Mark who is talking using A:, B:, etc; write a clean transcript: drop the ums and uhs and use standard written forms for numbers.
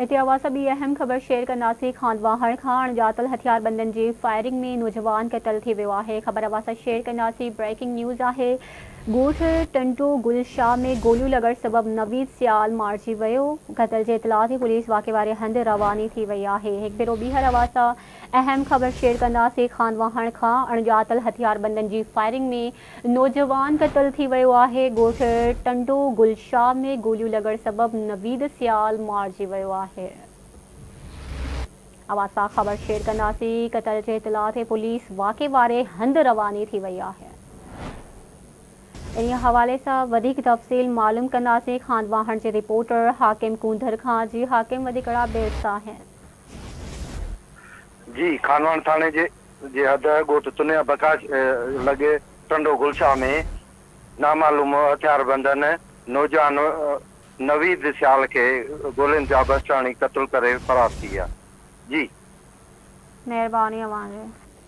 A: هتي اوهان سان ٻي اهم خبر شيئر ڪنداسين. خانواهڻ کان اڻڄاتل هٿياربندن جي فائرنگ ۾ نوجوان قتل ٿي ويو آهي. خبر اوهان سان شيئر ڪنداسين. بريڪنگ نيوز آهي. ڳوٺ ٽنڊو گل شاهه ۾ گوليون لڳڻ سبب نويد سيال مارجي ويو. قتل جي اطلاع تي پوليس واقعي واري هنڌ رواني ٿي وئي آهي. هڪ ڀيرو ٻيهر اوهان سان اهم خبر شيئر ڪنداسين. خانواهڻ کان اڻڄاتل هٿياربندن جي فائرنگ ۾ نوجوان قتل ٿي ويو آهي. ڳوٺ ٽنڊو گل شاهه ۾ گوليون لڳڻ سبب نويد سيال مارجي ويو آهي. اوهان سان خبر شيئر ڪنداسين. قتل جي اطلاع تي پوليس واقعي واري هنڌ رواني ٿي وئي آهي. انهي حوالي سان وڌيڪ تفصيل معلوم ڪنداسين خانواهڻ جي رپورٽر حاڪم ڪونڌر کان. جي حاڪم وڌيڪ ڪهڙا اپڊيٽس آهن؟
B: جي خانواهڻ ٿاڻي جي جي حد ڳوٺ تنيا بڪاش لڳ ٽنڊو گل شاهه ۾ نامعلوم هٿياربندن نوجوان نويد سيال کي گولين جا برسٽ هڻي قتل ڪري فرار ٿي ويا. جي.
A: مهرباني اوهان جي.